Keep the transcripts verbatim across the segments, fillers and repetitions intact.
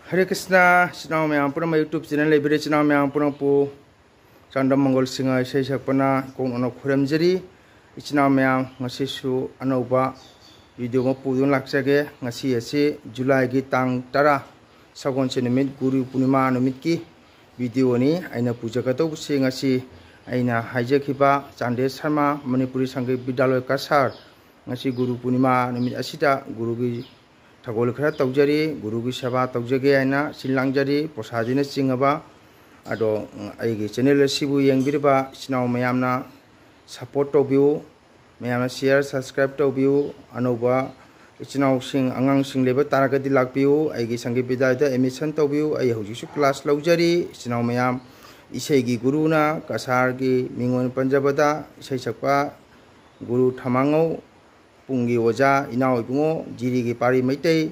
ꯍꯔꯦ ꯀ꯭ꯔꯤꯁꯅ, ꯏꯆꯤꯟ ꯏꯅꯥꯎ ꯃꯌꯥꯝ ꯄꯨꯝꯅꯃꯛ, YouTube channel ꯂꯩꯕꯤꯔ ꯏꯆꯤꯟ ꯏꯅꯥꯎ ꯃꯌꯥꯝ ꯄꯨꯝꯅꯃꯛꯄꯨ ꯆꯥꯟꯗꯝ ꯃꯪꯒꯣꯜ ꯁꯤꯡꯍ ꯏꯁꯩ ꯁꯛꯄꯅ ꯏꯀꯣꯛ ꯅꯧꯅ ꯈꯨꯔꯨꯝꯖꯔꯤ꯫ ꯏꯆꯤꯟ ꯏꯅꯥꯎ ꯃꯌꯥꯝ, ꯉꯁꯤꯁꯨ ꯑꯅꯧꯕ video ꯑꯃ ꯄꯨꯗꯨꯅ ꯂꯥꯛꯆꯒꯦ꯫ ꯉꯁꯤ ꯑꯁꯤ Julyꯒꯤ ꯇꯥꯡ ꯇꯔꯥ, ꯁꯒꯣꯜꯁꯦꯟ ꯅꯨꯃꯤꯠ, ꯒꯨꯔꯨ ꯄꯨꯔꯅꯤꯃꯥ ꯅꯨꯃꯤꯠꯀꯤ videoꯅꯤ꯫ ꯑꯩꯅ ꯄꯨꯖꯒꯗꯧꯕꯁꯤ ꯉꯁꯤ ꯑꯩꯅ ꯍꯥꯏꯖꯈꯤꯕ ꯆꯥꯟꯗꯦ ꯁꯔꯃ ꯃꯅꯤꯄꯨꯔꯤ ꯁꯪꯒꯤꯠ ꯕꯤꯗ꯭ꯌꯥꯂꯣꯏ ꯀꯁꯥꯔ, ꯉꯁꯤ ꯒꯨꯔꯨ ꯄꯨꯔꯅꯤꯃꯥ ꯅꯨꯃꯤꯠ ꯑꯁꯤꯗ ꯒꯨꯔꯨꯒꯤ ꯊꯧꯒꯜ ꯈꯔ ꯇꯧꯖꯔꯤ, ꯒꯨꯔꯨꯒꯤ ꯁꯦꯕꯥ ꯇꯧꯖꯒꯦ ꯍꯥꯏꯅ ꯁꯤꯜ ꯂꯥꯡꯖꯔꯤ, ꯄ꯭ꯔꯁꯥꯗꯤꯅꯆꯤꯡꯉꯕ꯫ ꯑꯗꯣ, ꯎꯝ, ꯑꯩꯒꯤ channel ꯑꯁꯤꯕꯨ ꯌꯦꯡꯕꯤꯔꯤꯕ ꯏꯆꯤꯟ ꯏꯅꯥꯎ ꯃꯌꯥꯝꯅ support ꯇꯧꯕꯤꯌꯨ, ꯃꯌꯥꯝꯅ share, subscribe ꯇꯧꯕꯤꯌꯨ꯫ ꯑꯅꯧꯕ ꯏꯆꯤꯟ ꯏꯅꯥꯎꯁꯤꯡ, ꯑꯉꯥꯡꯁꯤꯡ ꯂꯩꯕ ꯇꯥꯔꯒꯗꯤ ꯂꯥꯛꯄꯤꯌꯨ, ꯑꯩꯒꯤ ꯁꯪꯒꯤꯠ ꯕꯤꯗ꯭ꯌꯥꯗ admission ꯇꯧꯕꯤꯌꯨ꯫ ꯑꯩ ꯍꯧꯖꯤꯛꯁꯨ class ꯂꯧꯖꯔꯤ꯫ ꯏꯆꯤꯟ ꯏꯅꯥꯎ ꯃꯌꯥꯝ, ꯏꯁꯩꯒꯤ ꯒꯨꯔꯨꯅ ꯀꯁꯥꯔꯒꯤ ꯃꯤꯡ ꯑꯣꯏꯅ ꯄꯟꯖꯕꯗ ꯏꯁꯩ ꯁꯛꯄ ꯒꯨꯔꯨ ꯊꯃꯥꯡꯉꯧ, ꯄꯨꯡꯒꯤ ꯑꯣꯖꯥ ꯏꯅꯥꯎ ꯏꯕꯨꯡꯉꯣ ꯖꯤꯔꯤꯒꯤ ꯄꯥꯔꯤ ꯃꯩꯇꯩ,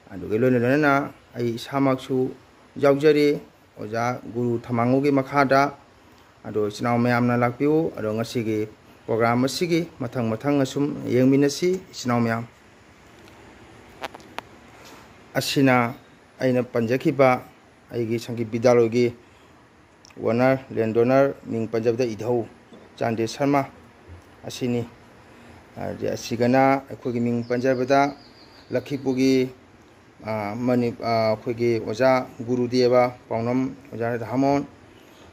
ꯑꯗꯨꯒ ꯂꯣꯏꯅ ꯂꯣꯏꯅꯅ ꯑꯩ ꯏꯁꯥꯃꯛꯁꯨ ꯌꯥꯎꯖꯔꯤ ꯑꯣꯖꯥ ꯒꯨꯔꯨ ꯊꯃꯥꯡꯉꯧꯒꯤ ꯃꯈꯥꯗ꯫ ꯑꯗꯣ ꯏꯆꯤꯟ ꯏꯅꯥꯎ ꯃꯌꯥꯝꯅ ꯂꯥꯛꯄꯤꯌꯨ꯫ ꯑꯗꯣ ꯉꯁꯤꯒꯤ program ꯑꯁꯤꯒꯤ ꯃꯊꯪ ꯃꯊꯪ ꯑꯁꯨꯝ ꯌꯦꯡꯃꯤꯟꯅꯁꯤ ꯏꯆꯤꯟ ꯏꯅꯥꯎ ꯃꯌꯥꯝ꯫ ꯑꯁꯤꯅ ꯑꯩꯅ ꯄꯟꯖꯈꯤꯕ ꯑꯩꯒꯤ ꯁꯪꯒꯤꯠ ꯕꯤꯗ꯭ꯌꯥꯂꯣꯏꯒꯤ owner, land donor, ꯃꯤꯡ ꯄꯟꯖꯕꯗ ꯏꯙꯧ ꯆꯥꯟꯗꯦ ꯁꯔꯃ ꯑꯁꯤꯅꯤ꯫ ꯑꯗꯩ ꯑꯁꯤꯒꯅ ꯑꯩꯈꯣꯏꯒꯤ ꯃꯤꯡ ꯄꯟꯖꯕꯗ ꯂꯛꯈꯤꯄꯨꯔꯒꯤ, ꯑ, ꯃꯅꯤ-, ꯑ, ꯑꯩꯈꯣꯏꯒꯤ ꯑꯣꯖꯥ ꯒꯨꯔꯨꯗꯦꯕ ꯄꯥꯎꯅꯝ ꯑꯣꯖꯥ ꯔꯥꯙꯥꯃꯣꯍꯟ,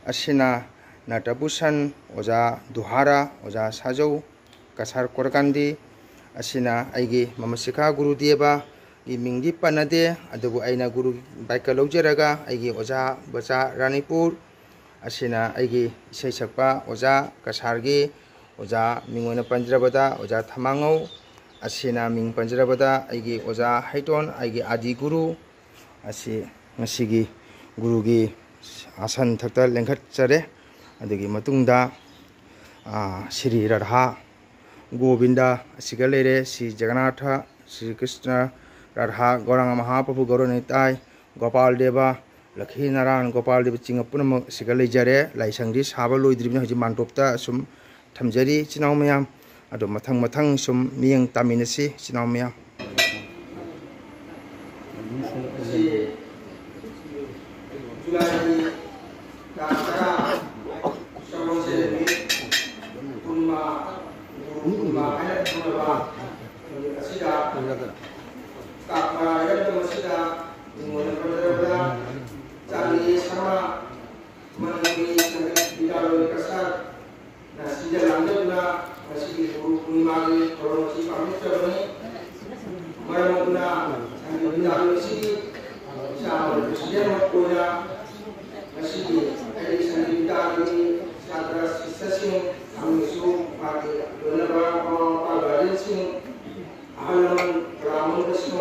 ꯑꯁꯤꯅ ꯅꯇꯚꯨꯁꯟ ꯑꯣꯖꯥ ꯗꯨꯍꯥꯔꯥ, ꯑꯣꯖꯥ ꯁꯥꯖꯧ, ꯀꯁꯥꯔ ꯀꯣꯔꯀꯥꯟꯗꯤ꯫ ꯑꯁꯤꯅ ꯑꯩꯒꯤ ꯃꯃꯁꯤꯀꯥ ꯒꯨꯔꯨꯗꯦꯕꯒꯤ ꯃꯤꯡꯗꯤ ꯄꯟꯅꯗꯦ, ꯑꯗꯨꯕꯨ ꯑꯩꯅ ꯒꯨꯔꯨ ꯕꯥꯏꯀ ꯂꯧꯖꯔꯒ ꯑꯩꯒꯤ ꯑꯣꯖꯥ ꯕꯆꯥ ꯔꯥꯅꯤꯄꯨꯔ꯫ ꯑꯁꯤꯅ ꯑꯩꯒꯤ ꯏꯁꯩ ꯁꯛꯄ ꯑꯣꯖꯥ ꯀꯁꯥꯔꯒꯤ ꯑꯣꯖꯥ, ꯃꯤꯡ ꯑꯣꯏꯅ ꯄꯟꯖꯔꯕꯗ ꯑꯣꯖꯥ ꯊꯃꯥꯡꯉꯧ꯫ ꯑꯁꯤꯅ ꯃꯤꯡ ꯄꯟꯖꯔꯕꯗ ꯑꯩꯒꯤ ꯑꯣꯖꯥ ꯍꯩꯇꯣꯟ, ꯑꯩꯒꯤ ꯑꯥꯗꯤ ꯒꯨꯔꯨ꯫ ꯑꯁꯤ ꯉꯁꯤꯒꯤ ꯒꯨꯔꯨꯒꯤ ꯑꯥꯁꯟ ꯊꯛꯇ ꯂꯦꯡꯈꯠꯆꯔꯦ꯫ ꯑꯗꯨꯒꯤ ꯃꯇꯨꯡꯗ, ꯑꯥ, ꯁ꯭ꯔꯤ ꯔꯥꯙꯥ ꯒꯣꯕꯤꯟꯗ ꯑꯁꯤꯒ ꯂꯩꯔꯦ, ꯁ꯭ꯔꯤ ꯖꯒꯟꯅꯥꯊ, ꯁ꯭ꯔꯤ ꯀ꯭ꯔꯤꯁꯅ, ꯔꯥꯙꯥ, ꯒꯧꯔꯥꯡꯒ ꯃꯍꯥꯄ꯭ꯔꯚꯨ, ꯒꯧꯔꯅꯤꯇꯥꯏ, ꯒꯣꯄꯥꯜ ꯗꯦꯕ, ꯂꯛꯈꯤ ꯅꯥꯔꯥꯌꯟ, ꯒꯣꯄꯥꯜ ꯗꯦꯕ ꯆꯤꯡꯕ ꯄꯨꯝꯅꯃꯛ ꯑꯁꯤꯒ ꯂꯩꯖꯔꯦ꯫ ꯂꯥꯏꯁꯪꯗꯤ ꯁꯥꯕ ꯂꯣꯏꯗ꯭ꯔꯤꯕꯅꯤ, ꯍꯧꯖꯤꯛ ꯃꯥꯟꯗꯣꯞꯇ ꯑꯁꯨꯝ ꯊꯝꯖꯔꯤ ꯏꯆꯤꯟ ꯏꯅꯥꯎ ꯃꯌꯥꯝ꯫ ꯑꯗꯣ ꯃꯊꯪ ꯃꯊꯪ ꯁꯨꯝ ꯃꯤꯠꯌꯦꯡ ꯇꯥꯃꯤꯟꯅꯁꯤ ꯏꯆꯤꯟ ꯏꯅꯥꯎ ꯃꯌꯥꯝ꯫ ꯃꯥꯒꯤ ꯊꯧꯔꯝ ꯑꯁꯤ ꯄꯥꯡꯊꯣꯛꯆꯕꯅꯤ꯫ ꯃꯔꯝ ꯑꯗꯨꯅ ꯁꯪꯒꯤꯠ ꯕꯤꯗ꯭ꯌꯥꯂꯣꯏ ꯑꯁꯤꯒꯤ ꯏꯆꯥ ꯑꯃ ꯄ꯭ꯔꯁꯤꯗꯦꯟ ꯑꯃ ꯑꯣꯏꯅ ꯉꯁꯤꯒꯤ ꯑꯩꯒꯤ ꯁꯪꯒꯤꯠ ꯕꯤꯗ꯭ꯌꯥꯂꯣꯏꯒꯤ ꯁꯥꯇ꯭ꯔ ꯁꯤꯁꯇꯔꯁꯤꯡ ꯑꯃꯁꯨ ꯃꯥꯒꯤ ꯂꯣꯏꯅꯕ ꯃꯃꯥ ꯃꯄꯥ ꯒꯥꯔꯖꯤꯌꯟꯁꯤꯡ ꯑꯍꯜ ꯂꯃꯟ ꯀꯌꯥ ꯑꯃ ꯑꯃꯁꯨ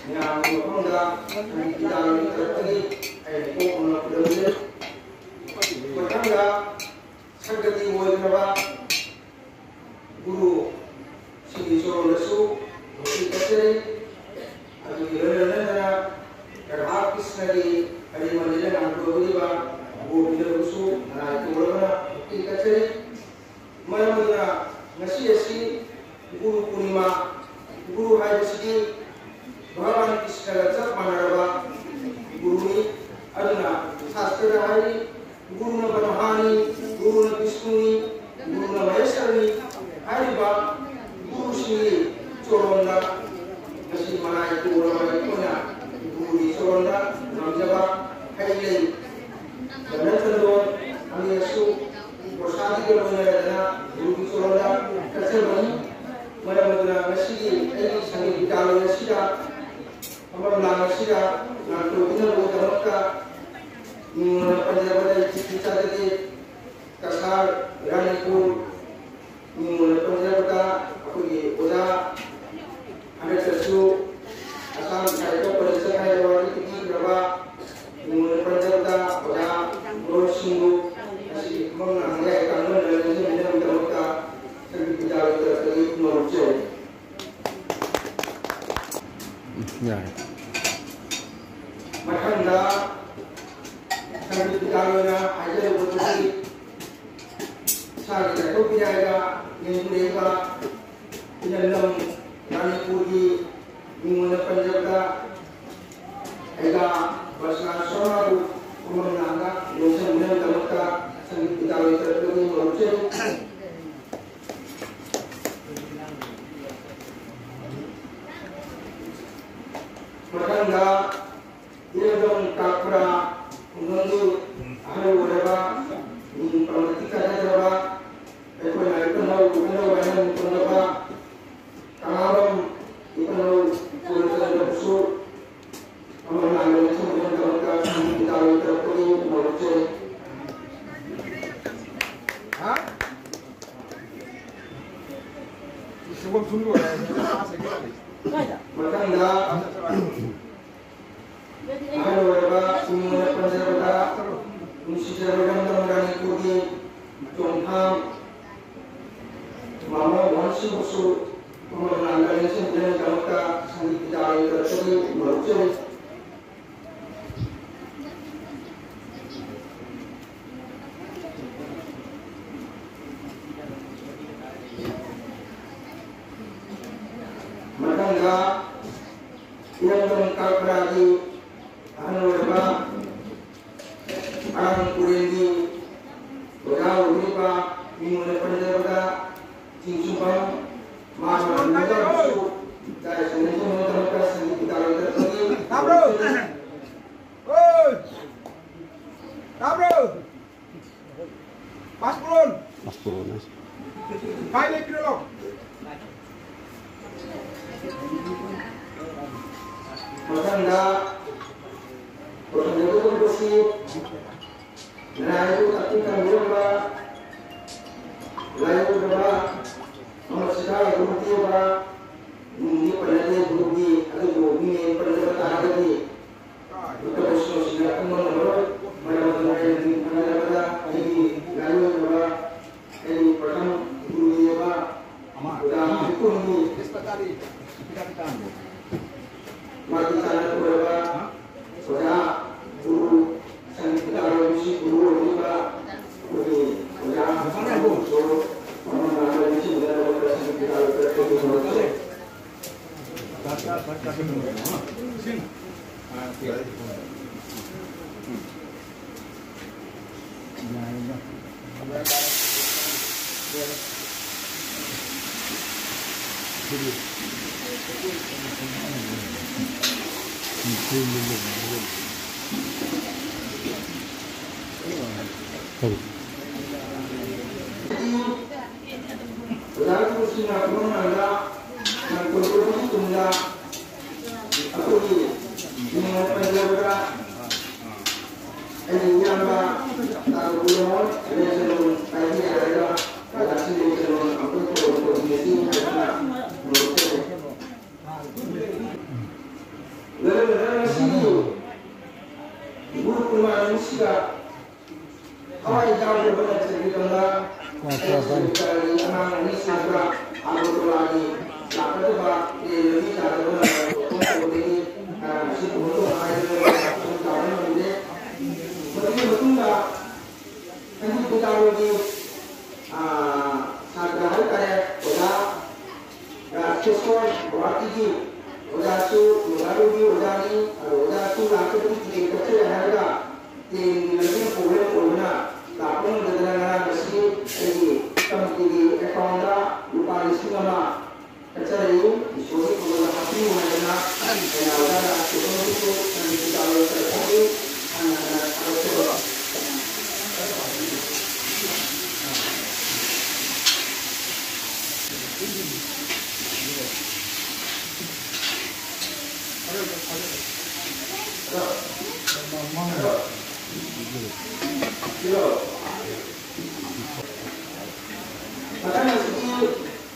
ꯃꯌꯥꯝꯒꯤ ꯃꯐꯝꯗ ꯁꯪꯒꯤꯠ ꯕꯤꯗ꯭ꯌꯥꯂꯣꯏꯒꯤ ꯇꯔꯐꯇꯒꯤ ꯑꯩꯅ ꯏꯀꯣꯛ ꯈꯨꯝꯅ ꯈꯨꯔꯨꯝꯖꯔꯤ꯫ ꯃꯊꯪꯗ ꯁꯗꯒꯇꯤ ꯑꯣꯏꯈ꯭ꯔꯕ ꯒꯨꯔꯨ ꯁꯤꯒꯤ ꯆꯣꯔꯣꯟꯗꯁꯨ ꯅꯨꯡꯁꯤ ꯀꯠꯆꯔꯤ꯫ ꯑꯗꯨꯒꯤ ꯂꯣꯏꯅ ꯂꯣꯏꯅꯅ ꯔꯥꯙꯥ ꯀ꯭ꯔꯤꯁꯅꯒꯤ ꯍꯔꯤ ꯃꯟꯗꯤꯔꯗ ꯉꯥꯟꯊꯣꯛꯂꯤꯕ ꯒꯣꯕꯤꯟꯗꯕꯨꯁꯨ ꯅꯅꯥꯏ ꯇꯣꯛꯂꯕꯅ ꯅꯨꯡꯁꯤ ꯀꯠꯆꯔꯤ꯫ ꯃꯔꯝ ꯑꯗꯨꯅ ꯉꯁꯤ ꯑꯁꯤ ꯒꯨꯔꯨ ꯄꯨꯔꯅꯤꯃꯥ, ꯒꯨꯔꯨ ꯍꯥꯏꯕꯁꯤꯗꯤ ꯚꯒꯋꯥꯟ ꯀ꯭ꯔꯤꯁꯅꯒ ꯆꯞ ꯃꯥꯟꯅꯔꯕ ꯒꯨꯔꯨꯅꯤ꯫ ꯑꯗꯨꯅ ꯁꯥꯁꯇ꯭ꯔꯗ ꯍꯥꯏꯔꯤ, "ꯒꯨꯔꯨꯅ ꯕ꯭ꯔꯍ꯭ꯃꯥꯅꯤ, ꯒꯨꯔꯨꯅ ꯕꯤꯁꯅꯨꯅꯤ, ꯒꯨꯔꯨꯅ ꯃꯍꯦꯁ꯭ꯋꯔꯅꯤ" ꯍꯥꯏꯔꯤꯕ ꯒꯨꯔꯨꯁꯤꯡꯒꯤ ꯆꯣꯔꯣꯟꯗ ꯉꯁꯤ ꯃꯅꯥꯏ ꯇꯣꯔꯕ ꯑꯩꯈꯣꯏꯅ ꯒꯨꯔꯨꯒꯤ ꯆꯣꯔꯣꯟꯗ ꯉꯝꯖꯕ ꯍꯩ ꯂꯩ ꯆꯟꯗꯣꯟ ꯑꯃꯁꯨ ꯄ꯭ꯔꯁꯥꯗꯤꯒ ꯂꯣꯏꯅꯔꯗꯅ ꯒꯨꯔꯨꯒꯤ ꯆꯣꯔꯣꯟꯗ ꯀꯠꯆꯕꯅꯤ꯫ ꯃꯔꯝ ꯑꯗꯨꯅ ꯉꯁꯤꯒꯤ ꯑꯩꯒꯤ ꯁꯪꯒꯤꯠ ꯕꯤꯗ꯭ꯌꯥꯂꯣꯏ ꯑꯁꯤꯗ ꯐꯝꯐꯝ ꯂꯥꯡ ꯑꯁꯤꯗ ꯉꯥꯟꯊꯣꯛꯄꯤꯅꯕꯒꯤꯗꯃꯛꯇ ꯃꯤꯡ ꯑꯣꯏꯅ ꯄꯟꯖꯕꯗ ꯑꯩ ꯆꯤꯊꯤ ꯆꯥꯖꯗꯦ꯫ ꯀꯁꯥꯔ, ꯔꯥꯅꯤꯄꯨꯔ, ꯃꯤꯡ ꯑꯣꯏꯅ ꯄꯟꯖꯕꯗ ꯑꯩꯈꯣꯏꯒꯤ ꯑꯣꯖꯥ ꯍꯟꯗꯛꯇꯁꯨ ꯑꯁꯥꯝ ꯁꯥꯍꯤꯇ꯭ꯌ ꯄꯔꯤꯁꯠ ꯍꯥꯏꯕ ꯋꯥꯔꯤ ꯄꯤꯕꯤꯈ꯭ꯔꯕ ꯃꯤꯡ ꯑꯣꯏꯅ ꯄꯟꯖꯕꯗ ꯑꯣꯖꯥ ꯃꯣꯍꯣꯟ ꯁꯤꯡꯕꯨ ꯉꯁꯤꯒꯤ ꯐꯝꯐꯝ ꯂꯥꯡꯗ ꯇꯥꯡꯕ ꯅꯤꯡꯁꯤꯡꯕꯤꯅꯕꯒꯤꯗꯃꯛꯇ ꯁꯪꯒꯤꯠ ꯕꯤꯗ꯭ꯌꯥꯂꯣꯏ ꯇꯔꯐꯇꯒꯤ ꯅꯣꯡꯆꯦ꯫ ꯌꯥꯔꯦ꯫ ꯃꯊꯪꯗ ꯁꯪꯒꯤꯠ ꯕꯤꯗ꯭ꯌꯥꯂꯣꯏꯅ ꯍꯥꯏꯖꯔꯨꯕꯗꯨꯗꯤ ꯏꯁꯥꯒꯤ ꯆꯠꯊꯣꯛ ꯐꯤꯔꯥꯏꯗ ꯂꯦꯡꯗꯨꯅ ꯏꯔꯝꯂꯝ ꯃꯅꯤꯄꯨꯔꯒꯤ ꯃꯤꯡ ꯑꯣꯏꯅ ꯄꯟꯖꯕꯗ ꯑꯩꯒ ꯕꯁꯅꯥ ꯁꯣꯔꯥꯕꯨ ꯈꯨꯃꯟ ꯂꯥꯡꯗ ꯂꯦꯡꯁꯤꯟꯕꯤꯅꯕꯒꯤꯗꯃꯛꯇ ꯁꯪꯒꯤꯠ ꯕꯤꯗ꯭ꯌꯥꯂꯣꯏ ꯇꯔꯐꯇꯒꯤ ꯅꯣꯡꯆꯦ꯫ ꯃꯊꯪꯗ ꯏꯔꯝꯗꯝ ꯇꯥꯛꯄ꯭ꯔꯥ ꯈꯨꯡꯒꯪꯒꯤ ꯑꯍꯜ ꯑꯣꯏꯔꯕ ꯃꯤꯡ ꯄꯟꯕꯗꯤ ꯀꯥꯟꯅꯗ꯭ꯔꯕ ꯑꯩꯈꯣꯏꯅ ꯏꯄꯨꯅꯧ ꯏꯄꯨꯅꯧ ꯍꯥꯏꯅ ꯃꯤꯡ ꯃꯊꯪꯗ ꯑꯍꯜ ꯑꯣꯏꯔꯕ ꯏꯃꯨꯡꯅ ꯄꯟꯖꯕꯗ ꯅꯨꯡꯁꯤꯖꯔꯕ ꯏꯔꯝꯗꯝ ꯃꯅꯤꯄꯨꯔꯒꯤ ꯆꯣꯡꯊꯥꯝ ꯃꯃꯣ ꯃꯣꯍꯟ ꯁꯤꯡꯕꯨꯁꯨ ꯈꯨꯃꯟ ꯂꯥꯡꯗ ꯅꯤꯡꯁꯤꯡꯕꯤꯅꯕꯒꯤꯗꯃꯛꯇ ꯁꯪꯒꯤꯠꯀꯤ ꯇꯥꯂꯦꯟ ꯇꯔꯐꯇꯒꯤ ꯃꯔꯨꯞꯆꯔꯤ꯫ ꯃꯊꯪꯗ ꯏꯔꯝꯗꯝ ꯀꯛꯄ꯭ꯔꯥꯒꯤ ꯑꯍꯜ ꯑꯣꯏꯔꯕ ꯑꯔꯥꯡ ꯄꯨꯔꯦꯟꯒꯤ ꯑꯣꯖꯥ ꯑꯣꯏꯕꯤꯔꯤꯕ ꯃꯤꯡ ꯑꯣꯏꯅ ꯄꯟꯖꯔꯕꯗ ꯆꯤꯡꯁꯨꯝꯕꯝ ꯃꯥꯅ ꯃꯤꯡ ꯑꯣꯏꯔꯕꯁꯨ ꯂꯥꯏ ꯁꯪꯒꯤꯠꯀꯤꯗꯃꯛꯇ ꯁꯪꯒꯤꯠꯀꯤ ꯇꯥꯂꯦꯟ ꯇꯔꯐꯇꯒꯤ ꯇꯥꯕ꯭ꯔꯣ? ꯑꯣꯏ! ꯇꯥꯕ꯭ꯔꯣ? ꯄꯥꯁꯄꯨꯔꯣꯟ! ꯄꯥꯁꯄꯨꯔꯣꯟ ꯍꯥꯏꯁꯦ꯫ ꯀꯥꯏ ꯂꯩꯕꯤꯔꯣ? ꯃꯊꯪꯗ ꯄ꯭ꯔꯊꯝꯗ ꯊꯣꯛꯄꯁꯤ ꯅꯥꯏꯕ ꯇꯥꯛꯄꯤ ꯇꯝꯕꯤꯔꯝꯕ ꯂꯥꯏꯌꯦꯡꯗꯕ ꯑꯃꯁꯨꯡ ꯁꯤꯗꯥ ꯒꯨꯔꯨꯗꯦꯕ ꯃꯤꯡꯗꯤ ꯄꯜꯂꯗꯦ ꯒꯨꯔꯨꯒꯤ, ꯑꯗꯨꯕꯨ ꯃꯤꯡ ꯄꯜꯂꯕ ꯇꯥꯔꯒꯗꯤ ꯗꯣꯛꯇꯔ ꯀ꯭ꯔꯤꯁꯅꯁꯤꯡꯅ ꯈꯪꯕ ꯉꯝꯃꯔꯣꯏ꯫ ꯃꯔꯝ ꯑꯗꯨꯅ ꯑꯩꯅ ꯃꯤꯡ ꯄꯜꯂꯕꯗ ꯑꯩꯒꯤ ꯂꯥꯏꯌꯦꯡꯗꯕ ꯑꯩꯒꯤ ꯄ꯭ꯔꯊꯝ ꯒꯨꯔꯨꯗꯦꯕ ꯑꯣꯖꯥ ꯍꯩꯀꯣꯝꯒꯤ ꯃꯥꯒꯤ ꯆꯥꯅ ꯊꯣꯏꯔꯕ ꯑꯣꯖꯥ ꯒꯨꯔꯨ ꯁꯪꯒꯤꯠ ꯀꯥꯔꯣꯏꯁꯤ ꯒꯨꯔꯨ ꯑꯣꯏꯔꯤꯕ ꯑꯩꯈꯣꯏꯒꯤ ꯑꯣꯖꯥ ꯁꯣꯔꯣ ꯃꯃꯥꯡ ꯅꯥꯀꯟꯗ ꯅꯤꯡꯁꯤꯡꯕꯤꯒꯗꯕ ꯈꯔ ꯁꯪꯒꯤꯠ ꯀꯥꯔꯣꯏ ꯈꯔ ꯇꯧꯕꯤꯔꯛꯑꯣ꯫ ꯑꯣꯖꯥ ꯒꯨꯔꯨꯁꯤꯡꯅ ꯈꯨꯃꯟ ꯂꯥꯡꯗ ꯇꯥꯡ ꯀꯨꯟꯇꯔꯨꯛꯀꯤ ꯇꯨꯡꯗ ꯑꯩꯈꯣꯏꯒꯤ ꯃꯤꯡ ꯑꯣꯏꯅ ꯄꯟꯖꯕꯗ ꯑꯩꯒꯤ ꯏꯌꯥꯝꯕ ꯇꯥꯡ ꯀꯨꯟꯃꯉꯥ ꯔꯦꯁꯟ ꯄꯥꯏꯕꯤ ꯍꯥꯏꯔꯒ ꯑꯣꯖꯥꯁꯤꯡ ꯔꯦꯁꯟ ꯑꯩꯈꯣꯏ ꯇꯧꯕ ꯇꯧꯕꯤꯔꯁꯤ ꯍꯥꯏꯗꯅ ꯁꯦꯟꯇꯔꯒꯤ ꯑꯉꯥꯡ ꯑꯅꯤ ꯁꯥꯇ꯭ꯔ ꯑꯒꯔꯇꯂꯥꯒꯤ ꯂꯥꯛꯀꯗꯕ ꯇ꯭ꯔꯦꯟ ꯂꯝꯕꯤ ꯇꯥꯗꯕꯅ ꯃꯔꯝ ꯑꯣꯏꯔꯒ ꯇꯧꯕꯗꯒꯤ ꯉꯔꯥꯡ ꯑꯁꯤ ꯄꯨꯡ ꯇꯔꯥ ꯍꯥꯏꯗꯨꯅ ꯁ꯭ꯀꯨꯜ ꯀꯥꯕ ꯉꯝꯗꯦ꯫ ꯃꯗꯨꯒꯤ ꯃꯇꯨꯡꯗ ꯁꯟꯖꯤꯠ ꯀꯨꯇꯥꯂꯣꯒꯤ, ꯑꯥ, ꯁꯥꯇ꯭ꯔ ꯍꯥꯏꯇꯥꯔꯦ, ꯑꯣꯖꯥ ꯔꯥꯖꯀꯤꯁꯣꯔ ꯒꯨꯋꯥꯍꯥꯇꯤꯒꯤ ꯑꯣꯖꯥꯁꯨ ꯃꯦꯘꯥꯂꯌꯒꯤ ꯑꯣꯖꯥꯅꯤ꯫ ꯑꯗꯣ ꯑꯣꯖꯥꯁꯨ ꯂꯥꯛꯄꯗꯒꯤ ꯇꯤꯀꯦꯠ ꯀꯛꯆꯔꯦ ꯍꯥꯏꯔꯒ ꯇ꯭ꯔꯦꯟꯒꯤ ꯂꯝꯕꯤ ꯄ꯭ꯔꯣꯕ꯭ꯂꯦꯝ ꯑꯣꯏꯕꯅ ꯂꯥꯛꯄ ꯉꯝꯗꯗꯅ ꯉꯔꯥꯡ ꯑꯁꯤ ꯑꯩꯒꯤ ꯀꯝꯄꯅꯤꯒꯤ ꯑꯦꯀꯥꯎꯟꯗ ꯂꯨꯄꯥ ꯂꯤꯁꯤꯡ ꯑꯃ ꯀꯠꯆꯔꯛꯏ꯫ ꯏꯁꯣꯔꯒꯤ ꯈꯨꯗꯣꯜꯗ ꯍꯥꯞꯄꯤꯌꯨ ꯍꯥꯏꯗꯅ ꯑꯩꯅ ꯑꯣꯖꯥ ꯔꯥꯖꯀꯤꯁꯣꯔꯕꯨꯁꯨ ꯅꯪꯒꯤ ꯄꯨꯖꯥ ꯑꯣꯏꯅ ꯆꯠꯊꯣꯛꯏ ꯍꯥꯏꯅ ꯍꯥꯏꯅ ꯊꯥꯒꯠꯆꯔꯤ꯫ ꯃꯊꯪ ꯑꯁꯤꯗꯤ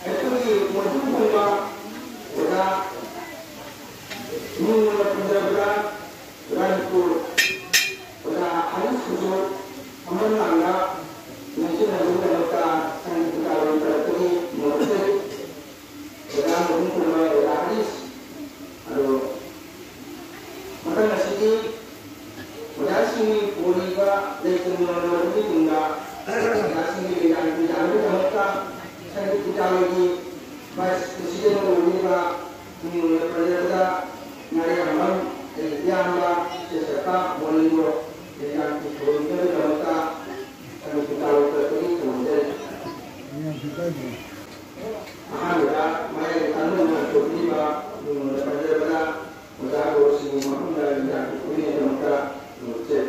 ꯑꯩꯈꯣꯏꯒꯤ ꯃꯣꯟꯊꯨꯝ ꯈꯣꯡꯕ ꯑꯣꯖꯥ ꯃꯤꯡ ꯑꯣꯏꯅ ꯄꯟꯖꯔꯕꯗ ꯔꯥꯖꯄꯨꯔ ꯑꯣꯖꯥ ꯍꯔꯤꯁ ꯈꯨꯖꯣ ꯑꯃꯔ ꯂꯥꯡꯗ ꯅꯤꯡꯁꯤꯡꯅꯕꯒꯤꯗꯃꯛꯇ ꯁꯪꯒꯤꯠ ꯀꯥꯂꯣꯟ ꯇꯔꯛꯇꯒꯤ ꯃꯣꯟꯊꯨꯝ ꯑꯣꯖꯥ ꯃꯍꯨꯝ ꯀꯨꯝꯕ ꯑꯣꯖꯥ ꯍꯔꯤꯁ꯫ ꯑꯗꯣ ꯃꯊꯪ ꯑꯁꯤꯗꯤ ꯑꯣꯖꯥꯁꯤꯡꯒꯤ ꯄꯣꯜꯂꯤꯕ ꯂꯩꯇ ꯃꯤꯔꯣꯜ ꯂꯣꯏꯔꯕꯒꯤ ꯇꯨꯡꯗ ꯑꯣꯖꯥꯁꯤꯡꯒꯤ ꯂꯩꯇꯥꯡ ꯄꯤꯇꯥꯡꯒꯤꯗꯃꯛꯇ ꯁꯪꯒꯤꯠ ꯄꯤꯇꯥꯡꯒꯤ ꯚꯥꯏꯁ ꯄ꯭ꯔꯦꯁꯤꯗꯦꯟ ꯑꯣꯏꯕꯤꯔꯤꯕ ꯃꯤꯡ ꯑꯣꯏꯅ ꯄꯜꯂꯕꯗ ꯉꯥꯔꯤꯌꯥꯝꯕꯝ ꯑꯩꯒꯤ ꯏꯌꯥꯝꯕ ꯁꯦꯁꯛꯄ ꯃꯣꯔꯤꯡꯗꯣ ꯂꯩꯇꯥꯡ ꯄꯤꯊꯣꯛꯅꯕꯒꯤꯗꯃꯛꯇ ꯁꯪꯒꯤꯠ ꯄꯤꯇꯥꯡ ꯂꯧꯊꯔꯛꯄꯒꯤ ꯊꯧꯔꯝ ꯆꯠꯂꯤ꯫ ꯑꯍꯥꯟꯕꯗ ꯃꯌꯥꯏ ꯇꯥꯅꯕ ꯄꯨꯊꯣꯛꯄꯤꯕ ꯃꯤꯉꯣꯟꯗ ꯄꯟꯖꯕꯗ ꯑꯣꯖꯥ ꯒꯣꯔꯣꯁꯤꯡꯒꯤ ꯃꯐꯝꯗ ꯌꯥꯝꯅ ꯄꯨꯛꯅꯤꯡꯒꯤꯗꯃꯛꯇ ꯅꯣꯛꯆꯩ꯫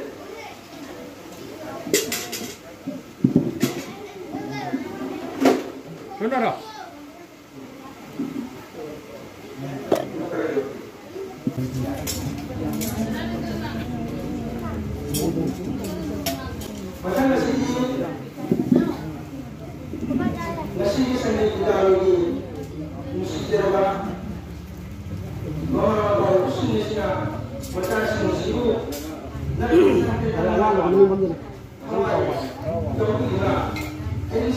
ꯂꯣꯏꯅꯔꯣ꯫ ꯃꯊꯪ ꯑꯁꯤꯗꯤ ꯉꯁꯤꯒꯤ ꯁꯟꯗꯦ ꯄꯨꯖꯥꯒꯤ ꯅꯨꯡꯁꯤꯖꯔꯕ ꯃꯃꯥ ꯃꯄꯥ ꯑꯣꯏꯕꯁꯤꯡ ꯑꯁꯤꯅ ꯃꯆꯥꯁꯤꯡ ꯑꯁꯤꯕꯨ ꯅꯠꯇ꯭ꯔꯒ ꯊꯋꯥꯏ ꯌꯥꯎꯕꯤꯗꯨꯅ ꯑꯩꯅ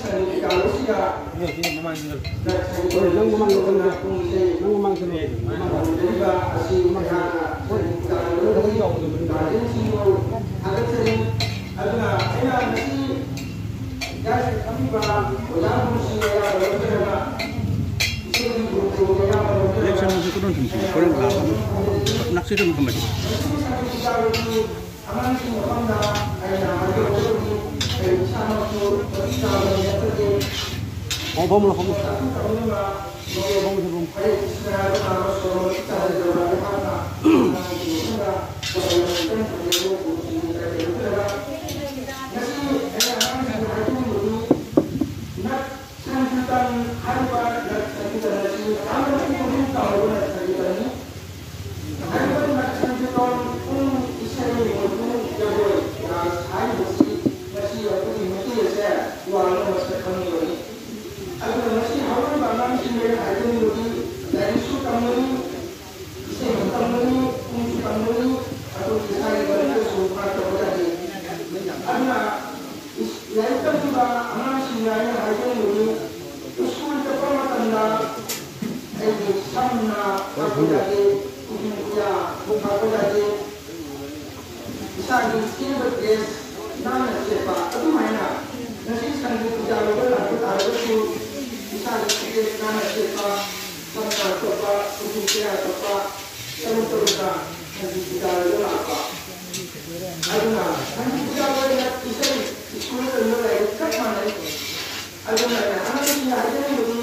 ꯅꯪ ꯃꯃꯥꯡꯗ ꯆꯪꯉꯨ꯫ ꯅꯪ ꯃꯃꯥꯡ ꯆꯪꯉꯨ꯫ ꯃꯃꯥꯡ ꯆꯪꯉꯨ꯫ ꯍꯣꯏ꯫ ꯅꯪ ꯊꯕꯛ ꯌꯥꯎꯕꯗꯣ ꯃꯅꯨꯡꯗ꯫ ꯑꯗꯨꯅ ꯑꯩꯅ ꯉꯁꯤ ꯏꯆꯥꯁꯤꯡ ꯈꯪꯕꯤꯕ ꯑꯣꯖꯥ ꯒꯨꯔꯨꯁꯤꯡ ꯑꯌꯥꯝꯕ ꯂꯧꯖꯔꯒ ꯏꯆꯦꯒꯤ ꯒꯨꯔꯨ ꯑꯌꯥꯝꯕ ꯂꯧꯖꯔꯒ ꯏꯂꯦꯛꯁꯟꯁꯤ ꯀꯨꯗꯣꯟ ꯊꯤꯟꯁꯤ ꯀꯣꯔꯦꯟ ꯂꯥꯛꯄ ꯅꯛꯁꯤꯗ ꯃꯐꯝ ꯑꯁꯤ꯫ ꯑꯉꯥꯡꯁꯤꯡ ꯃꯐꯝꯗ ꯑꯩꯅ ꯍꯥꯏꯖꯍꯧꯖꯕꯅꯤ꯫ ꯑꯩ ꯏꯁꯥꯃꯛꯁꯨ ꯃꯇꯤꯛ ꯆꯥꯕ ꯅꯠꯆꯗꯦ꯫ ꯍꯣꯡꯐꯝ ꯂꯧꯐꯝ꯫ ꯇꯥꯛꯄꯤ ꯇꯝꯕꯤꯔꯝꯕ ꯃꯔꯨꯞ ꯍꯣꯡꯐꯝ ꯍꯣꯡꯐꯝ꯫ ꯑꯩ ꯏꯁꯥ ꯍꯥꯏꯕ ꯇꯥꯕ ꯁꯣꯔ ꯃꯇꯤꯛ ꯆꯥꯖꯗ꯭ꯔꯕ ꯑꯩꯍꯥꯛꯅ ꯑꯉꯥꯡꯁꯤꯡ ꯃꯐꯝꯗ ꯇꯧꯍꯟꯅꯤꯡꯕ ꯏꯆꯝ ꯆꯝꯖꯕ ꯄꯨꯟꯁꯤꯒꯤ ꯀꯩ ꯅꯠꯇ꯭ꯔꯒ ꯉꯁꯤ ꯑꯩꯅ ꯑꯉꯥꯡꯁꯤꯡꯗ ꯍꯥꯏꯖꯅꯤꯡꯕꯗꯤ ꯅꯠ ꯁꯪꯀꯤꯔꯇꯟ ꯍꯥꯏꯔꯤꯕ ꯅꯠ ꯁꯪꯀꯤꯔꯇꯟ ꯑꯁꯤ ꯌꯥꯝꯅ ꯃꯄꯨꯛ ꯃꯅꯨꯡ ꯆꯥꯎꯕ ꯅꯠ ꯁꯪꯀꯤꯔꯇꯟꯅꯤ꯫ ꯍꯥꯏꯔꯤꯕ ꯅꯠ ꯁꯪꯀꯤꯔꯇꯟ ꯄꯨꯡ ꯏꯁꯩ ꯃꯣꯏꯄꯨꯡ ꯖꯒꯣꯏ ꯔꯥꯁ ꯍꯥꯏꯔꯤꯕꯁꯤ ꯉꯁꯤ ꯑꯩꯈꯣꯏꯒꯤ ꯃꯩꯇꯩ ꯑꯁꯦ ꯋꯥꯡꯅ ꯃꯁꯛ ꯈꯪꯉꯤꯕꯅꯤ꯫ ꯑꯗꯨꯅ ꯉꯁꯤ ꯍꯧꯔꯛꯂꯤꯕ ꯑꯉꯥꯡꯁꯤꯡꯗ ꯍꯥꯏꯖꯅꯤꯡꯕꯗꯤ ꯂꯥꯏꯔꯤꯛꯁꯨ ꯇꯝꯒꯅꯤ, ꯏꯁꯩꯁꯨ ꯇꯝꯒꯅꯤ, ꯄꯨꯡꯁꯨ ꯇꯝꯒꯅꯤ, ꯑꯩꯈꯣꯏꯒꯤ ꯏꯁꯥꯒꯤ ꯃꯔꯤꯗꯁꯨ ꯉꯥꯛꯇꯕ ꯌꯥꯗꯦ꯫ ꯑꯗꯨꯅ ꯂꯥꯏꯔꯤꯛ ꯇꯝꯂꯤꯕ ꯑꯉꯥꯡꯁꯤꯡꯗ ꯑꯩꯅ ꯍꯥꯏꯖꯅꯤꯡꯕꯗꯤ ꯁ꯭ꯀꯨꯜ ꯆꯠꯄ ꯃꯇꯝꯗ ꯑꯩꯒꯤ ꯁꯝꯅ ꯊꯥꯛꯄ ꯌꯥꯗꯦ, ꯈꯨꯖꯤꯟ ꯈꯨꯌꯥ ꯊꯥꯛꯄ ꯌꯥꯗꯦ, ꯏꯁꯥꯒꯤ ꯁꯦꯠꯅꯕ ꯗ꯭ꯔꯦꯁ ꯅꯥꯟꯅ ꯁꯦꯠꯄ꯫ ꯑꯗꯨꯃꯥꯏꯅ ꯉꯁꯤ ꯁꯟꯒꯤ ꯄꯨꯖꯥ ꯂꯧꯕ ꯂꯥꯛꯄ ꯇꯥꯔꯒꯁꯨ ꯏꯁꯥꯒꯤ ꯗ꯭ꯔꯦꯁ ꯅꯥꯟꯅ ꯁꯦꯠꯄ, ꯁꯝꯅ ꯀꯛꯄ, ꯎꯆꯨ ꯀꯌꯥ ꯀꯛꯄ, ꯇꯔꯨ ꯇꯔꯨꯅ ꯁꯟꯒꯤ ꯄꯨꯖꯥ ꯂꯧꯕ ꯂꯥꯛꯄ꯫ ꯑꯗꯨꯅ ꯁꯟꯒꯤ ꯄꯨꯖꯥ ꯂꯣꯏꯅ ꯏꯁꯩ ꯁ꯭ꯀꯨꯜ ꯇꯝꯕ ꯂꯥꯏꯔꯤꯛ ꯆꯞ ꯃꯥꯟꯅꯩ꯫ ꯑꯗꯨꯅ ꯑꯩꯅ ꯑꯉꯥꯡꯁꯤꯡꯗ ꯍꯥꯏꯖꯅꯤꯡꯕꯗꯤ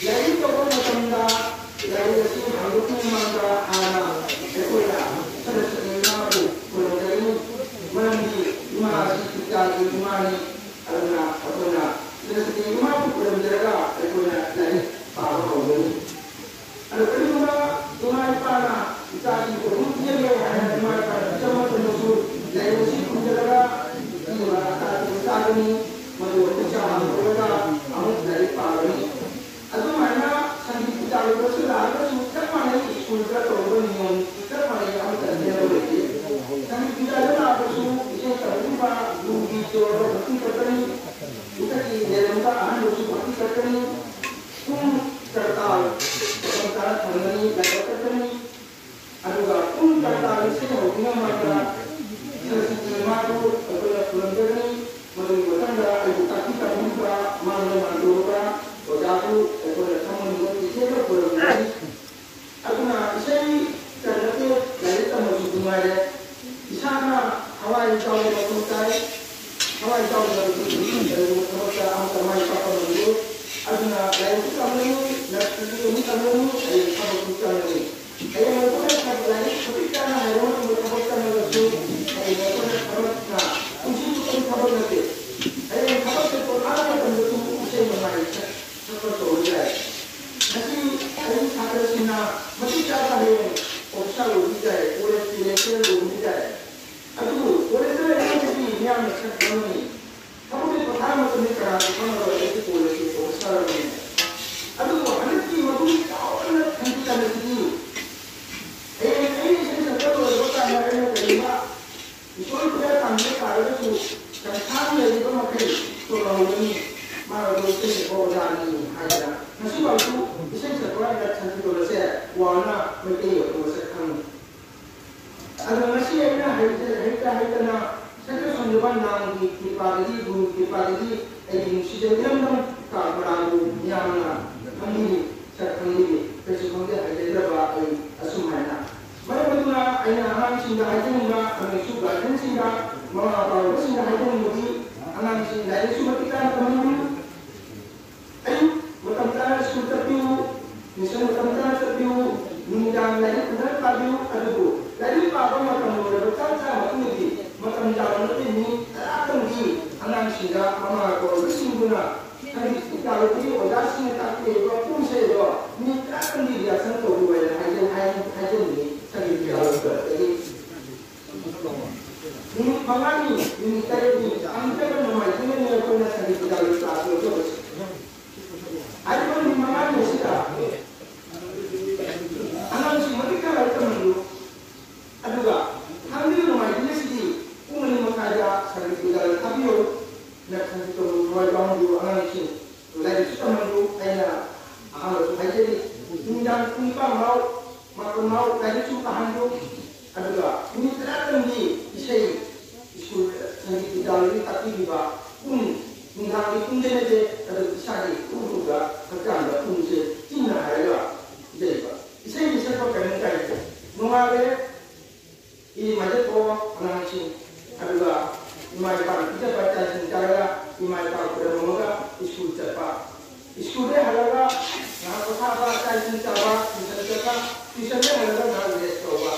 ꯂꯥꯏꯔꯤꯛ ꯇꯧꯕ ꯃꯇꯝꯗ ꯂꯥꯏꯔꯤꯛ ꯑꯁꯤ ꯍꯥꯡꯗꯣꯛꯇ꯭ꯔꯤꯉꯩ ꯃꯃꯥꯡꯗ ꯍꯥꯟꯅ ꯑꯩꯈꯣꯏꯅ ꯁꯔꯁ꯭ꯋꯇꯤ ꯏꯃꯥꯕꯨ ꯈꯨꯔꯨꯝꯖꯒꯅꯤ꯫ ꯃꯔꯝꯗꯤ ꯏꯃꯥ ꯑꯁꯤ ꯏꯆꯥꯒꯤ ꯏꯃꯥꯅꯤ꯫ ꯑꯗꯨꯅ ꯑꯩꯈꯣꯏꯅ ꯁꯔꯁ꯭ꯋꯇꯤ ꯏꯃꯥꯕꯨ ꯈꯨꯔꯨꯝꯖꯔꯒ ꯑꯩꯈꯣꯏꯅ ꯂꯥꯏꯔꯤꯛ ꯄꯥꯕ ꯍꯧꯒꯅꯤ꯫ ꯑꯗꯣ ꯀꯔꯤꯒꯨꯝꯕ ꯏꯃꯥ ꯏꯄꯥꯅ ꯏꯆꯥꯁꯤꯡ ꯇꯧꯐꯝ ꯄꯤꯖꯒꯦ ꯍꯥꯏꯅ ꯏꯃꯥ ꯏꯄꯥꯅ ꯄꯤꯖꯕ ꯃꯇꯝꯗꯁꯨ ꯂꯥꯏꯔꯤꯛ ꯑꯁꯤ ꯈꯨꯝꯖꯤꯜꯂꯒ ꯄꯤꯕ ꯑꯆꯥꯄꯣꯠ ꯆꯥꯒꯅꯤ꯫ ꯃꯗꯨ ꯑꯃꯨꯛ ꯆꯥ ꯍꯥꯡꯗꯣꯛꯂꯒ ꯑꯃꯨꯛ ꯂꯥꯏꯔꯤꯛ ꯄꯥꯒꯅꯤ꯫ ꯑꯗꯨꯃꯥꯏꯅ ꯁꯟꯗꯤ ꯄꯨꯖꯥ ꯂꯣꯏꯕꯁꯨ ꯂꯥꯛꯑꯒꯁꯨ ꯆꯞ ꯃꯥꯟꯅꯩ꯫ ꯁ꯭ꯀꯨꯜꯗ ꯇꯧꯕ ꯅꯤꯌꯣꯝ ꯆꯞ ꯃꯥꯟꯅꯩ꯫ ꯑꯃꯠꯇ ꯈꯦꯠꯅꯕ ꯂꯩꯇꯦ꯫ ꯁꯟꯗꯤ ꯄꯨꯖꯥꯗ ꯂꯥꯛꯄꯁꯨ ꯏꯁꯩ ꯇꯝꯕꯤꯕ ꯒꯨꯔꯨꯒꯤ ꯆꯣꯔꯗ ꯃꯇꯨꯡ ꯆꯠꯀꯅꯤ꯫ ꯏꯊꯛꯀꯤ ꯂꯩꯔꯝꯕ ꯑꯍꯟ ꯑꯗꯨ ꯑꯩꯈꯣꯏꯅ ꯊꯃꯣꯏꯅ ꯇꯤꯊꯦꯛꯅ ꯈꯣꯏꯔꯝꯒꯅꯤ꯫ ꯑꯗꯨꯅ ꯏꯁꯩ ꯇꯝꯕꯒꯤ ꯂꯥꯏꯔꯤꯛ ꯇꯝꯕꯁꯨ ꯅꯨꯡꯉꯥꯏꯔꯦ꯫ ꯏꯁꯥꯅ ꯊꯋꯥꯏ ꯌꯥꯎꯕ ꯃꯊꯧ ꯇꯥꯏ꯫ ꯊꯋꯥꯏ ꯌꯥꯎꯗꯕꯗꯤ ꯀꯔꯤꯒꯨꯝꯕ ꯊꯕꯛꯇ ꯑꯃꯠꯇ ꯃꯥꯏ ꯄꯥꯛꯄ ꯉꯝꯗꯦ꯫ ꯑꯗꯨꯅ ꯂꯥꯏꯔꯤꯛꯁꯨ ꯇꯝꯒꯅꯤ, ꯅꯔꯁꯇꯁꯨ ꯑꯃꯨꯛ ꯇꯝꯒꯅꯤ, ꯍꯌꯦꯡ ꯊꯕꯛꯁꯨ ꯆꯪꯒꯅꯤ꯫ ꯍꯌꯦꯡ ꯑꯩꯈꯣꯏꯅ ꯊꯕꯛ ꯂꯥꯏꯔꯤꯛ ꯃꯇꯤꯛ ꯆꯥꯅ ꯍꯩꯔꯕ ꯃꯇꯨꯡꯗ ꯊꯕꯛ ꯆꯪꯉꯒꯁꯨ ꯍꯌꯦꯡ ꯑꯩꯈꯣꯏꯅ ꯊꯕꯛꯅ ꯄꯨꯟꯁꯤ ꯆꯨꯞꯄꯒꯤ ꯊꯕꯛ ꯅꯠꯇꯦ꯫ ꯍꯌꯦꯡ ꯊꯕꯛꯁꯦ ꯇꯣꯛꯂꯛꯑ ꯃꯇꯝꯗꯁꯨ ꯏꯁꯩ ꯅꯨꯡꯉꯥꯏ ꯁꯛꯄ ꯇꯧꯕ ꯌꯥꯏ꯫ ꯉꯁꯤ ꯑꯩꯒꯤ ꯁꯥꯇ꯭ꯔꯁꯤꯡꯅ ꯃꯇꯤꯛ ꯆꯥꯕ ꯍꯌꯦꯡ ꯑꯣꯐꯤꯁꯥꯔ ꯑꯣꯏꯕ ꯌꯥꯏ, ꯀꯣꯂꯦꯖꯀꯤ ꯂꯦꯛꯆꯔꯔ ꯑꯣꯏꯕ ꯌꯥꯏ꯫ ꯑꯗꯨꯕꯨ ꯀꯣꯂꯦꯖꯇ ꯂꯩꯔꯤꯉꯩꯗꯗꯤ ꯃꯤꯌꯥꯝꯅ ꯁꯛ ꯈꯪꯉꯤ꯫ ꯊꯕꯛꯀꯤ ꯄꯣꯊꯥ ꯃꯇꯝꯗ ꯀꯅꯥꯁꯨ ꯈꯪꯉꯔꯣꯏ ꯑꯩꯁꯦ ꯀꯣꯂꯦꯖꯀꯤ ꯑꯣꯐꯤꯁꯥꯔ ꯑꯃꯅꯤ꯫ ꯑꯗꯨꯕꯨ ꯍꯟꯗꯛꯀꯤ ꯃꯗꯨꯒꯤ ꯆꯥꯎꯈꯠꯅ ꯊꯝꯕꯤꯔꯝꯕꯁꯤꯗꯤ ꯍꯌꯦꯡ ꯑꯩꯅ ꯏꯁꯩ ꯁꯛꯄ ꯂꯣꯏꯔꯕ ꯀꯥꯟꯗ ꯑꯩꯅ ꯀꯔꯤꯒꯨꯝꯕ ꯏꯁꯣꯔ ꯈꯨꯗꯥ ꯇꯝꯕ ꯇꯥꯔꯒꯁꯨ ꯁꯪꯁꯥꯔ ꯂꯩꯔꯤꯕ ꯃꯈꯩ ꯇꯣꯜꯍꯧꯒꯅꯤ꯫ ꯃꯥ ꯑꯗꯨ ꯏꯁꯩ ꯁꯛꯄ ꯑꯣꯖꯥꯅꯤ ꯍꯥꯏꯗꯅ ꯉꯁꯤꯐꯥꯎꯁꯨ ꯏꯁꯩ ꯁꯛꯄ ꯂꯠꯁꯟꯈꯤꯗꯕꯁꯦ ꯋꯥꯅ ꯃꯩꯇꯩ ꯑꯣꯏꯕ ꯃꯁꯛ ꯈꯪꯉꯤ꯫ ꯑꯗꯣ ꯉꯁꯤ ꯑꯩꯅ ꯍꯩꯇ-, ꯍꯩꯇ ꯍꯩꯇꯅ ꯁꯛꯇ ꯁꯣꯟꯖꯕ ꯅꯥꯝꯒꯤ ꯀ꯭ꯔꯤꯄꯥꯗꯒꯤ, ꯒꯨꯔꯨ ꯀ꯭ꯔꯤꯄꯥꯗꯒꯤ ꯑꯩꯒꯤ ꯅꯨꯡꯁꯤꯖꯕ ꯏꯔꯝꯗꯝ ꯀꯥ ꯃꯔꯥꯕꯨ ꯃꯤꯌꯥꯝꯅ ꯈꯪꯕꯤꯔꯤ, ꯁꯛ ꯈꯪꯕꯤꯔꯤ꯫ ꯀꯩꯁꯨ ꯈꯪꯗꯦ ꯍꯩꯖꯗ꯭ꯔꯕ ꯑꯩ ꯑꯁꯨꯃꯥꯏꯅ꯫ ꯃꯔꯝ ꯑꯗꯨꯅ ꯑꯩꯅ ꯑꯉꯥꯡꯁꯤꯡꯗ ꯍꯥꯏꯖꯅꯤꯡꯕ, ꯑꯃꯁꯨꯡ ꯒꯥꯔꯖꯤꯌꯟꯁꯤꯡꯗ, ꯃꯃꯥ ꯃꯄꯥ ꯑꯣꯏꯕꯁꯤꯡꯗ ꯍꯥꯏꯖꯅꯤꯡꯕꯗꯤ, ꯑꯉꯥꯡꯁꯤꯡ ꯂꯥꯏꯔꯤꯛꯁꯨ ꯃꯇꯤꯛ ꯆꯥꯅ ꯇꯝꯍꯟꯕꯤꯌꯨ꯫ ꯑꯌꯨꯛ ꯃꯇꯝ ꯆꯥꯅ ꯁ꯭ꯀꯨꯜ ꯆꯠꯄꯤꯌꯨ, ꯇ꯭ꯌꯨꯁꯟ ꯃꯇꯝ ꯆꯥꯅ ꯆꯠꯄꯤꯌꯨ, ꯅꯨꯃꯤꯗꯥꯡ ꯂꯥꯏꯔꯤꯛ ꯐꯖꯅ ꯄꯥꯕꯤꯌꯨ꯫ ꯑꯗꯨꯕꯨ ꯂꯥꯏꯔꯤꯛ ꯄꯥꯕ ꯃꯇꯝ ꯂꯣꯏꯔꯕ ꯆꯥꯛ ꯆꯥ ꯃꯇꯨꯡꯗꯗꯤ ꯃꯇꯝ ꯌꯥꯝꯅ ꯅꯠꯇꯦ, ꯃꯤꯅꯤꯠ ꯇꯔꯥꯇꯪꯗꯤ ꯑꯉꯥꯡꯁꯤꯡꯗ ꯃꯃꯥ ꯃꯄꯥ ꯑꯣꯏꯕꯁꯤꯡꯗꯨꯅ ꯍꯥꯏꯗꯤ ꯁ꯭ꯀꯨꯜ ꯀꯥꯕꯗꯒꯤ ꯑꯣꯖꯥꯁꯤꯡꯅ ꯇꯥꯛꯄꯤꯔꯤꯕ ꯄꯨꯝꯁꯦ ꯑꯗꯣ ꯃꯤꯅꯤꯠ ꯇꯔꯥꯇꯪꯗꯤ ꯔꯤꯍꯥꯔꯁꯦꯜ ꯇꯧꯕꯤꯌꯨ ꯍꯥꯏꯅ ꯍꯥꯏꯖ-, ꯍꯥꯏ-, ꯍꯥꯏꯖꯅꯤꯡꯉꯤ꯫ ꯁꯟꯗꯦ ꯁ꯭ꯀꯨꯜ ꯀꯥꯕꯗꯒꯤ ꯅꯨꯃꯤꯠ ꯃꯉꯥꯅꯤ, ꯅꯨꯃꯤꯠ ꯇꯔꯦꯠꯅꯤ, ꯑꯃꯨꯛꯇꯪꯒ ꯅꯣꯡꯃꯥꯏꯖꯤꯡ ꯅꯨꯃꯤꯠ ꯑꯩꯈꯣꯏꯅ ꯁꯟꯗꯦ ꯁ꯭ꯀꯨꯜ ꯀꯥꯕꯒꯤ ꯀ꯭ꯂꯥꯁ ꯂꯧꯖꯕꯁꯦ꯫ ꯍꯥꯏꯔꯤꯕ ꯅꯨꯃꯤꯠ ꯃꯉꯥꯅꯤ ꯑꯁꯤꯗ ꯑꯉꯥꯡꯁꯤꯡ ꯃꯇꯤꯛ ꯆꯥꯅ ꯂꯥꯏꯔꯤꯛ ꯇꯝꯍꯟꯕꯤꯌꯨ꯫ ꯑꯗꯨꯒ ꯊꯥꯡꯖ ꯅꯣꯡꯃꯥꯏꯖꯤꯡ ꯑꯁꯤꯗꯤ ꯄꯨꯡ ꯃꯔꯤ ꯃꯈꯥꯏꯗ ꯁꯟꯗꯦ ꯁ꯭ꯀꯨꯜꯗ ꯊꯥꯕꯤꯌꯨ꯫ ꯅꯠꯇ꯭ꯔꯒ ꯊꯋꯥꯏ ꯌꯥꯎꯍꯟꯕꯤꯌꯨ ꯑꯉꯥꯡꯁꯤꯡ꯫ ꯂꯥꯏꯔꯤꯛꯁꯨ ꯇꯝꯍꯟꯕꯤꯌꯨ꯫ ꯑꯩꯅ ꯑꯍꯥꯟꯕꯁꯨ ꯍꯥꯏꯖꯔꯤ, ꯅꯨꯃꯤꯗꯥꯡ ꯄꯨꯡ ꯅꯤꯄꯥꯟ ꯐꯥꯎ, ꯃꯥꯄꯟ ꯐꯥꯎ ꯂꯥꯏꯔꯤꯛꯁꯨ ꯄꯥꯍꯟꯕꯤꯌꯨ꯫ ꯑꯗꯨꯒ ꯅꯨꯃꯤꯠ ꯇꯔꯥꯇꯪꯗꯤ ꯏꯁꯩ ꯁ꯭ꯀꯨꯜ ꯁꯪꯒꯤꯠ ꯕꯤꯗ꯭ꯌꯥꯂꯌꯒꯤ ꯇꯥꯛꯄꯤꯔꯤꯕ ꯄꯨꯡ, ꯅꯨꯡꯗꯥꯡꯒꯤ ꯄꯨꯡ ꯇꯔꯦꯠꯁꯦ ꯑꯗꯨ ꯏꯁꯥꯒꯤ ꯎꯔꯨꯗ ꯁ꯭ꯀꯨꯜꯗꯒꯤ ꯍꯜꯂꯒ ꯉꯥꯏꯍꯥꯛ ꯄꯣꯊꯥꯕ, ꯆꯥꯛ ꯏꯁꯤꯡ ꯆꯥꯕ, ꯇ꯭ꯌꯨꯁꯟ ꯆꯠꯄ, ꯇ꯭ꯌꯨꯁꯟꯗꯒꯤ ꯍꯜꯂꯒ ꯉꯥꯏꯍꯥꯛ ꯔꯦꯁ ꯇꯧꯕ꯫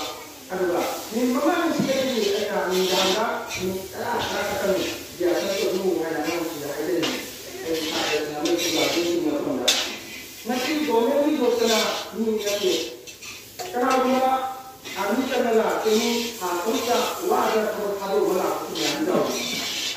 ꯑꯗꯨꯒ ꯃꯤꯅꯤꯠ ꯃꯉꯥꯅꯤ ꯁꯤꯗꯒꯤꯗꯤ ꯑꯩꯅ ꯅꯨꯡꯗꯥꯡꯗ ꯃꯤꯅꯤꯠ ꯇꯔꯥ, ꯇꯔꯥ ꯈꯛꯇꯪ ꯕꯤꯌꯥꯁꯟ ꯇꯧꯕꯤꯌꯨ ꯍꯥꯏꯅ ꯑꯉꯥꯡꯁꯤꯡꯗ ꯍꯥꯏꯖꯅꯤꯡꯉꯤ꯫ ꯑꯩꯒꯤ ꯁꯥꯇ꯭ꯔꯁꯤꯡ ꯑꯃꯁꯨꯡ ꯒꯥꯔꯖꯤꯌꯟꯁꯤꯡ ꯃꯐꯝꯗ ꯃꯁꯤ ꯒꯣꯔꯃꯦꯟꯒꯤ ꯖꯣꯕꯇꯅ ꯃꯤ ꯅꯠꯇꯦ꯫ ꯀꯅꯥꯒꯨꯝꯕ ꯑꯥꯔꯃꯤ ꯆꯪꯉꯒ ꯆꯍꯤ ꯊꯥ ꯇꯔꯨꯛꯇ ꯋꯥꯗꯅ ꯊꯕꯛ ꯊꯥꯗꯣꯛꯑꯒ ꯂꯥꯛꯄꯁꯨ ꯃꯌꯥꯝ ꯌꯥꯎꯏ꯫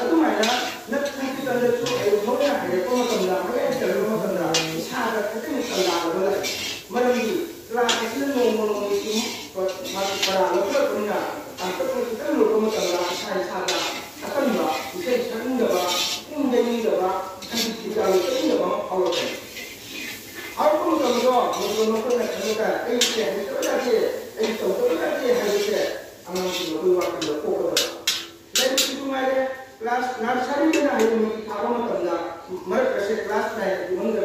ꯑꯗꯨꯃꯥꯏꯅ ꯅꯠꯇ꯭ꯔꯒꯁꯨ ꯍꯌꯦꯡ ꯃꯣꯏꯅ ꯍꯩꯔꯛꯄ ꯃꯇꯝꯗ, ꯃꯌꯥꯏ ꯆꯜꯂꯛꯄ ꯃꯇꯝꯗ ꯏꯁꯥꯗ ꯈꯤꯇꯪ ꯇꯟꯖꯥ ꯑꯃ ꯂꯥꯛꯏ꯫ ꯃꯔꯝꯗꯤ ꯀ꯭ꯂꯥꯁ ꯑꯁꯤꯅ ꯅꯣꯡꯃ ꯅꯣꯡꯃꯒꯤ ꯁꯨꯝ ꯄ-, ꯃꯥꯒꯤ ꯄꯔꯥ ꯂꯧꯈꯠꯂꯛꯄꯅꯤꯅ, ꯇꯥꯡꯀꯛ ꯈꯤꯇꯪ ꯂꯣꯏꯔꯛꯄ ꯃꯇꯝꯗ ꯏꯁꯥ ꯏꯁꯥꯗ ꯑꯀꯟꯕ, ꯏꯁꯩ ꯁꯛꯅꯤꯡꯗꯕ, ꯄꯨꯡ ꯌꯩꯅꯤꯡꯗꯕ, ꯁꯟꯗꯦ ꯁ꯭ꯀꯨꯜ ꯆꯠꯅꯤꯡꯗꯕ ꯑꯃ ꯐꯥꯎꯔꯛꯀꯅꯤ꯫ ꯍꯧꯔꯛꯄ ꯃꯇꯝꯗꯣ ꯃꯗꯨꯗ ꯃꯈꯣꯏꯅ ꯈꯟꯕ ꯇꯥꯏ, "ꯑꯩꯁꯦ ꯍꯩꯇꯕ ꯌꯥꯗꯦ, ꯑꯩ ꯇꯧꯗꯕ ꯌꯥꯗꯦ" ꯍꯥꯏꯕꯁꯦ ꯑꯉꯥꯡꯁꯤꯡ ꯃꯈꯣꯏ ꯋꯥꯈꯜꯗ ꯄꯣꯛꯀꯗꯕ꯫ ꯂꯥꯏꯔꯤꯛꯁꯤꯁꯨ ꯉꯥꯏꯔꯦ, ꯀ꯭ꯂꯥꯁ ꯅꯔꯁꯔꯤꯗꯅ ꯍꯌꯦꯡ ꯃꯦꯇ꯭ꯔꯤꯛ ꯊꯥꯕ ꯃꯇꯝꯗ, ꯃꯔꯛ ꯑꯁꯦ ꯀ꯭ꯂꯥꯁ ꯅꯥꯏꯟꯒꯤ ꯃꯅꯨꯡꯗ